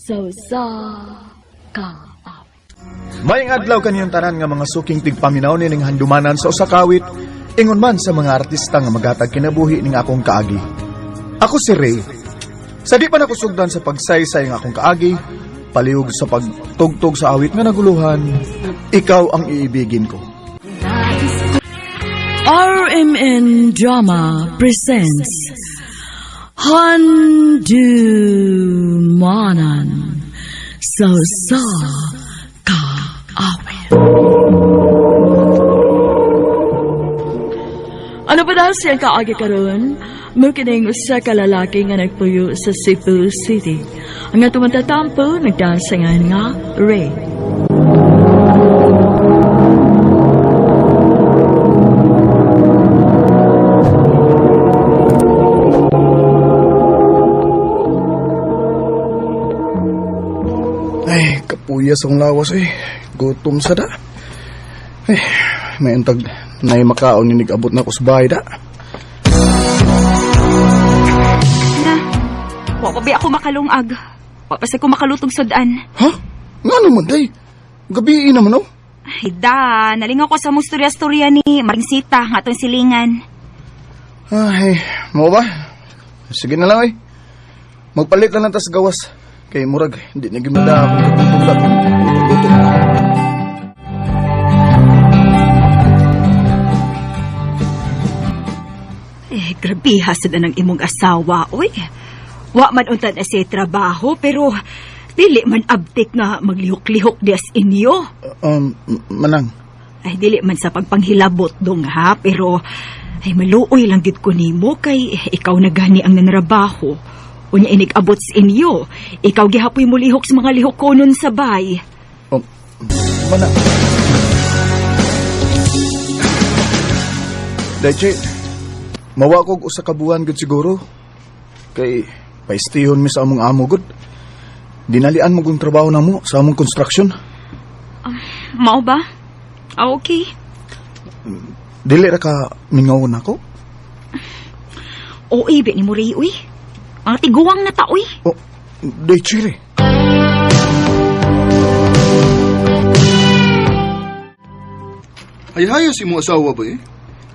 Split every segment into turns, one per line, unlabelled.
Sa usa ka awit.
Maayong adlaw kaniyong tanan nga mga suking tigpaminaw nining handumanan sa usa ka awit, ingon man sa mga artista nga magatag kinabuhi ning akong kaagi. Ako si Ray. Sa di pa nako sugdan sa pagsaysay ng akong kaagi, palihog sa pagtugtog sa awit nga naguluhan, ikaw ang iibigin ko.
RMN Drama presents Handumanan sa usa ka awit. Ano ba daw siyang kaagi karon? Mukining usa ka lalaki nga nagpuyo sa Cebu City. Ang atong tatampo nagdasangan nga Ray.
Ay, kapuya sa akong lawas eh. Gutom sa da. Ay, may antag na makaon ni nag-abot na ako sa bahay da.
Na, wa pa ba ako makalungag. Wa pa sa ko makalutog sudan.
Ha? Nga naman, day. Gabi naman, oh.
Ay da, nalingaw ko sa mong storya-storya ni Maringsita nga atong silingan.
Ay, mo ba? Sige na lang, eh. Magpalit na lang tas gawas. Kay murag, hindi na gimada akong kagutom da. Luto.
Eh, grabe hasad na ng imong asawa, oy. Wa man unta na siya trabaho, pero dili man abtik nga maglihok-lihok di as inyo.
Manang,
Ay, dili man sa pagpanghilabot dong ha, pero ay maluoy lang gid ko nimo kay ikaw na gani ang nanrabaho. Unya inig-abot sa inyo. Ikaw gihapoy mo lihok sa mga lihok ko nun sa bay.
Manang. Dayche, mawa kog usa ka buwan gud siguro. Kay paistihon mi sa among amo gud. Dinalian mo kong trabaho na mo sa among construction.
Mao ba? Ah, okay.
Dili ra ka mingaw nako.
Oo, ibi ni mo Ray, uy. Mga tiguang na ta, uy.
Oh, Dayche re.
Ay hayos imo asawa ba eh?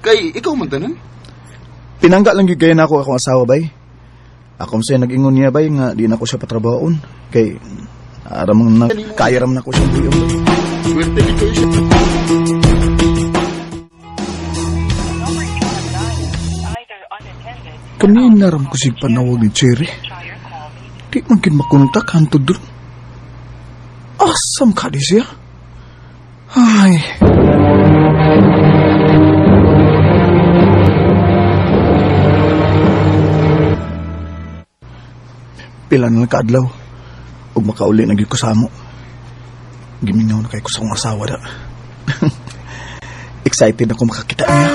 Kay ikaw man tanan.
Pinangga lang gyud kayo na ako akong asawa bay. Ako sa nag-ingon niya bay nga di na ko siya patrabahoon kay aram na kaya ram na ko siyang buyon.
Swerte gid kayo siya.
Kanina ram ko sig panawag ni Cherry. Di man kin makontak hantod dun. Asam ka di siya? Ay. Pila na lang kaadlaw. Ug makauli na gyud ko sa amo. Giminaw na kay ko sa akong asawa da. Excited ako makakita niya.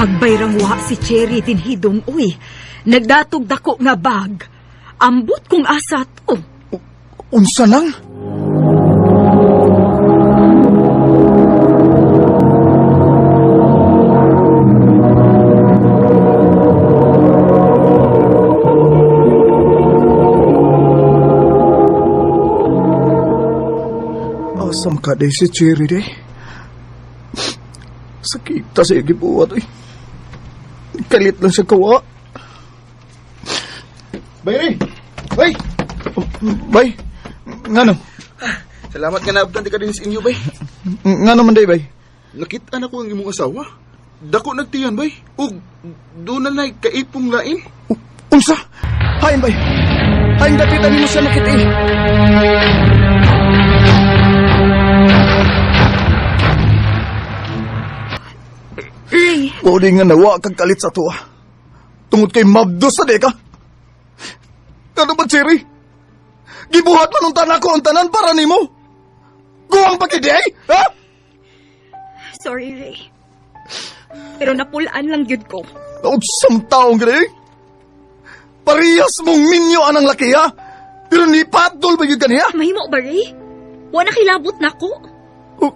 Hagbay rang wa si Cherry din hidong, uy. Nagdatog dako nga bag. Ambot kong asa to.
Unsa nang? Asam ka day si Cherry day. Sakita sa gibuhat ay. Kalit lang siya kawa.
Bay Ray! Bay!
Bay, ngano?
Salamat nga naabtan di ka din sa inyo bay.
Ngano man day bay?
Nakita na ko ang imong asawa. Dako nagtiyan bay. Ug doon na na'y kaipong lain.
Unsa? Hain bay. Hain dapitan nimo siya nakita eh.
Ray,
Uli nga nawa kag kalit sa tuwa. Tungod kay mabdos sa di ka. Ano ba, Cherry? Gibuhat man ang tanan ko ang tanan para nimo. Guwang pa kidi ay? Ha?
Sorry, Ray. Pero napulaan lang gyud ko.
Unsang taong gani? Parehas mong minyo anang laki ha? Pero ni patdol ba gyud kaniya?
Mahimo ba, Ray? Wa na kilabot na ko.
Oh,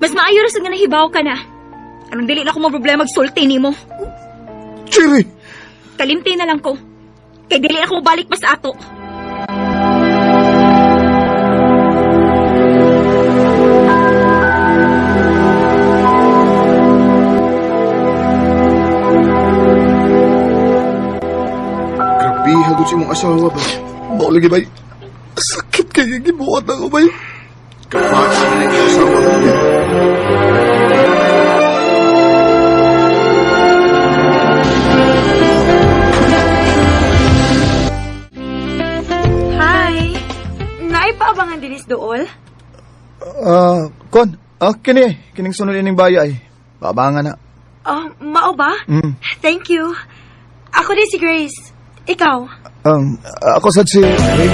Mas maayo ra sa nga nahibaw ka na. Anong dili na ako problema magsulti nimo.
Cherry!
Kalimti na lang ko. Kay dili na ako mobalik pa sa ato.
Grabe, hagod si imong asawa ba?
Mao lagi bay. Sakit kay gibuhat ako bay.
Kapatid na iyong asawa.
Hi! Naipaabangan dinis dool?
Kon, kini, kining sunod ining baya ay. Paabangan na.
Oh, mao ba?
Mm.
Thank you. Ako din si Grace. Ikaw?
Ako sad si Ray.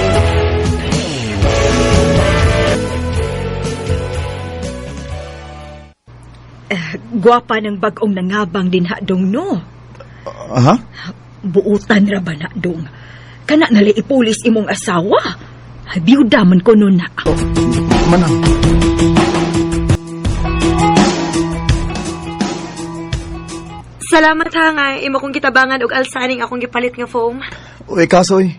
Gwapa ng bag-ong nangabang din ha dong no.
Aha?
Buutan ra ba na dong? Kana nali ipulis imong asawa. Biyuda man ko nun na.
Oh, manang.
Salamat ha nga imo kong gitabangan og alsaning akong gipalit nga foam.
Uy, kaso eh.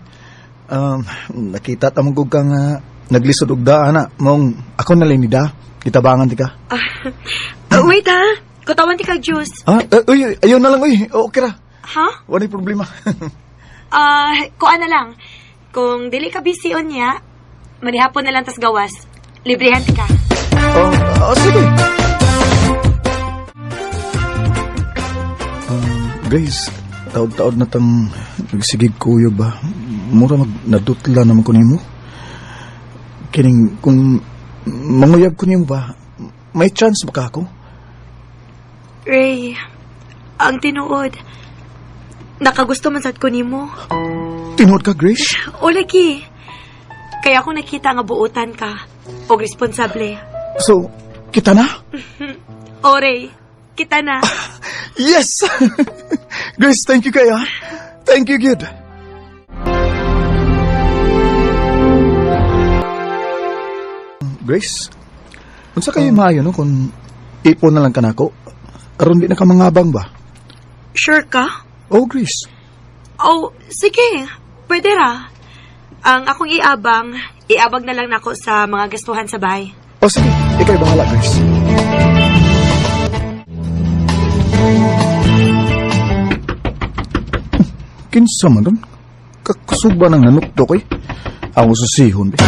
Nakita ta mong ka nga naglisod og daan na. Mong ako na lang ni da. Gitabangan ti ka.
Wait ha. Kutawan ti kag juice.
Ah, uy, ayun na lang uy. Okay ra.
Ha?
Wala problema.
Kuan na lang. Kung dili ka busy unya, manihapon na lang tas gawas. Librehan ti ka.
Oh, sige. Guys, taod-taod na tang nagsigig kuyo ba? Mura mag nadutla naman ko nimo. Kining kung manguyab ko nimo ba, may chance ba ka ako?
Ray, ang tinuod, nakagusto man sad ko nimo.
Tinuod ka, Grace?
O lagi. Kaya akong nakita nga buutan ka og responsable.
So, kita na?
O Ray, kita na.
Yes! Grace, thank you kaya. Thank you, good. Grace, unsa kayo maayo no kung ipon na lang kanako? Aron di na ka mangabang ba?
Sure ka?
Oh, Grace.
Oh, sige. Pwede ra. Ang akong iabang, iabag na lang nako sa mga gastuhan sa bahay.
Oh, sige. Ika'y bahala, Grace. Kinsa man doon? Kakusog ba ng nanukdok eh? Ako sa sihon. Eh.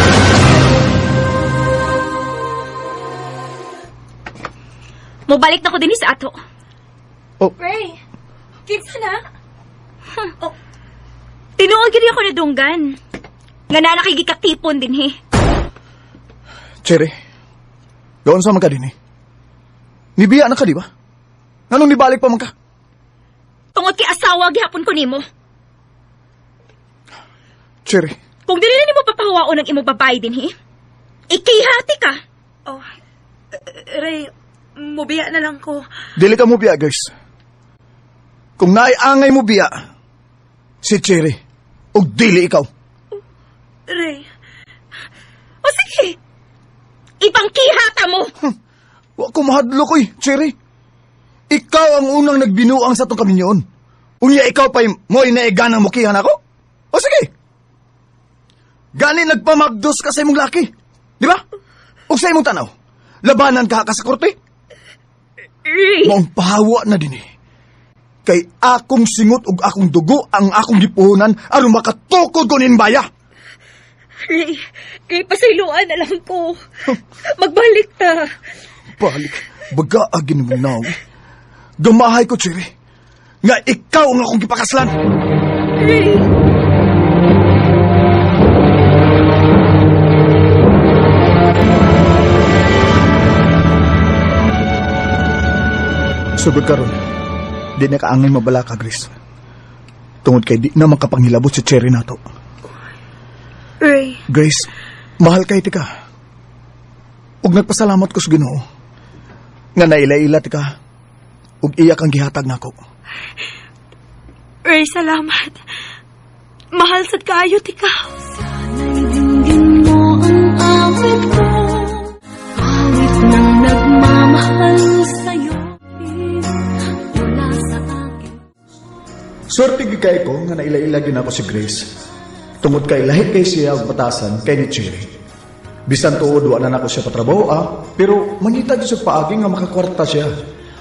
Mobalik na ko din sa ato.
Oh.
Ray, kinsa na?
Oh. Tinuod gid ako nadunggan. Nga na nakigikatipon din he.
Cherry, doon sa man ka din eh. Nibiya na ka, di ba? Anong nibalik pa man ka?
Tungod kay asawa gihapon ko nimo.
Cherry.
Kung dili na nimo papahawaon ang imong babae din he. Ikihati ka.
Oh, Ray, mubiya na lang ko.
Dili ka mo biya, guys. Kung naiangay mo biya, si Cherry, og dili ikaw.
Ray.
O sige. Ipangkihata mo.
Wa ko mahadlok oy, Cherry. Ikaw ang unang nagbinuang sa itong kaminyoon. Unya ikaw pa'y mo'y naiganang mukihan ako? O sige. Gani nagpamagdos ka sa imong laki. Di ba? O sa imong tanaw, labanan ka ka sa korte.
Ray.
Maong pahawa na din eh. Kay akong singot ug akong dugo ang akong gipuhunan aron makatukod ko nin baya.
Ray, Ray, pasayloan na lang ko. Magbalik ta.
Balik, baga agin mo na. Gamahay ko, Cherry. Nga ikaw ang akong gipakaslan.
Ray.
Sugod karon, di na kaangay mabala ka, Grace. Tungod kay di na makapanghilabot si Cherry nato.
Ray.
Grace, mahal kay tika. Ug nagpasalamat ko sa Ginoo. Nga naila-ila tika. Ug iya kang gihatag nako.
Ray, salamat. Mahal sad kaayo tika.
Sana'y dinggin mo ang awit ko, awit ng nagmamahal. Mahal sa'yo mula sa akin.
Swerte gyud kay ko nga naila-ila gyud ako si Grace. Tungod kay lahi kay siya og batasan kay ni Cherry. Bisan tuod wa na nako siya patrabaho ah, pero mangita gyud sa paagi nga makakwarta siya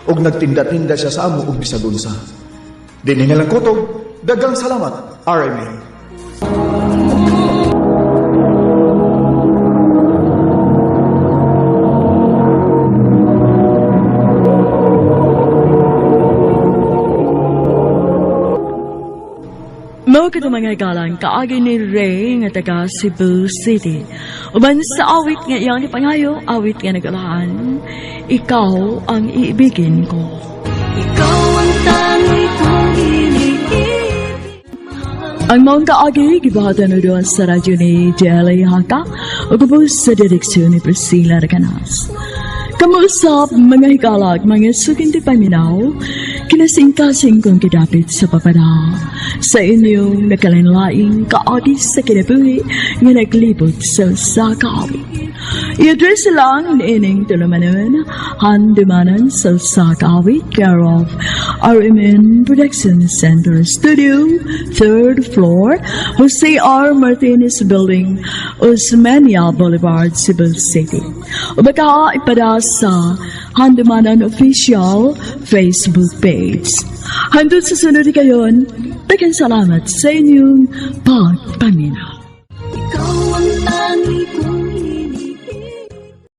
og nagtinda-tinda siya sa amo og bisag unsa. Dinhi na lang kutob, daghang salamat, RMN.
Mao kato mga galang kaagi ni Ray nga taga Cebu City. Uban sa awit nga iyang ipangayo, awit nga nagalahan, ikaw ang iibigin ko.
Ikaw ang tangi kong iniibig.
Ang maong kaagi, gibuhatan doon sa radyo ni Jelly Haka o gubos sa direksyon ni Priscilla Recanas. Kamuusap, mga higalag, mga sukinti paminaw, kinasingkasing kong kidapit sa papada sa inyong nakalinlaing kaagi sa kinabuhi nga naglibot sa sakaawit. I-address lang ining tulumanon, handumanan sa Sakawit, care of RMN Production Center Studio, third floor, Jose R. Martinez Building, Osmeña Boulevard, Cebu City. O baka ipada sa Handumanan Official Facebook page. Hanggang sa sunod kayon, daghang salamat sa inyong pagpaminaw.